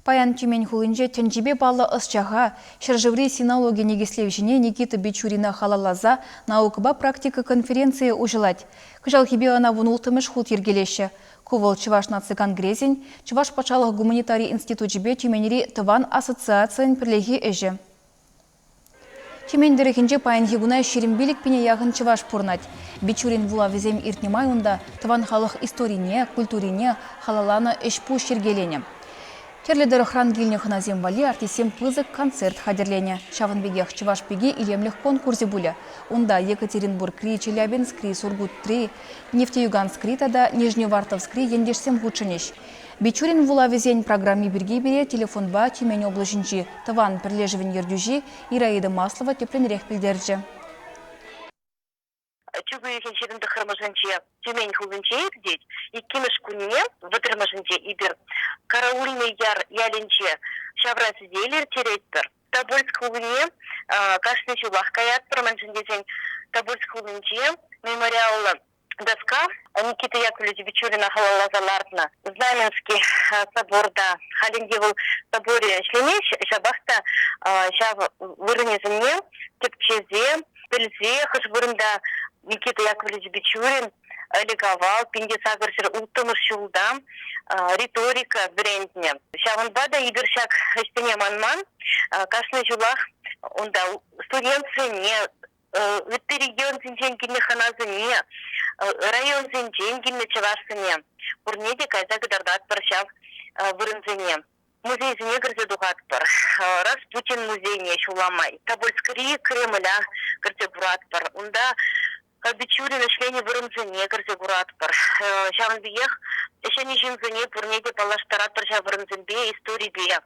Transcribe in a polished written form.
Паян Тюмень хулинче тӗнчипе паллӑ ӑсчаха, ҫӗршыври синологи никӗслевҫине Никита Бичурина халалласа наукӑпа практика конференцийӗ уҫӑлать. Кӑҫалхипе ӑна вунулттӑмӗш хут йӗркелеҫҫӗ. Ку вӑл Чӑваш наци конгресӗн, Чӑваш патшалӑх гуманитари институчӗпе Тюменьри Тӑван ассоциацийӗн пӗрлехи ӗҫӗ. Тюмень тӑрӑхӗнче паянхи куна 25 пине яхӑн чӑваш пурӑнать. Бичурин вулавӗсем иртнӗ май унта тӑван халӑх историне, культурине халалланӑ ӗҫ-пуҫ йӗркеленӗ. Тӗрлӗ тӑрӑхран килнӗ хӑнасем валли артистсем пысӑк концерт хатӗрленӗ. Ҫавӑн пекех Чӑваш пики илемлӗх конкурсӗ пулӗ. Унта Екатеринбургри, Челябинскри, Сургутри, Нефтеюганскри тата Нижневартовскри ентешсем хутшӑнӗҫ. Бичурин вулавӗсен программи пирки пире телефонпа Тюмень облаҫӗнчи Тӑван пӗрлешӗвӗн ертӳҫи Ираида Маслова тӗплӗнрех пӗлтерчӗ. Чӳк уйӑхӗн 29-мӗшӗнче Тюмень хулинче иртет. Иккӗмӗш кунне, вӑтӑрмӗшӗнче эпир Караульный Яр ялӗнче ҫавра сӗтел ирттеретпӗр. Тобольск хулине кашни ҫулах каятпӑр, мӗншӗн тесен Тобольск хулинче мемориаллӑ доска Никита Яковлевич Бичурина халалласа лартнӑ Знаменский соборта. Халь ӗнтӗ вӑл соборе ӗҫлемест, ҫапах та ҫав вырӑнӗсене тӗпчесе, пӗлсе хӑш вырӑнта Никита Яковлевич Бичурин ӗлӗк-авал 1806 ҫулта риторика вӗрентнӗ. Ҫавӑнпа та эпир ҫак ӗҫсене манман. Кашни ҫулах унта студентсене, ытти регионсенчен килнӗ хӑнасене, районсенчен килнӗ чӑвашсене пурне те кайса кӑтартатпӑр ҫав вырӑнсене. Музейсене кӗрсе тухатпӑр. Распутин музейне ҫула май, Тобольскри Кремля кӗрсе куратпӑр. Унта Бичурин ӗҫленӗ вырӑнсене кӗрсе куратпӑр. Ҫавӑн пекех ҫӗнӗ ҫынсене пурне те паллаштаратпӑр ҫав вырӑнсемпе, историпе.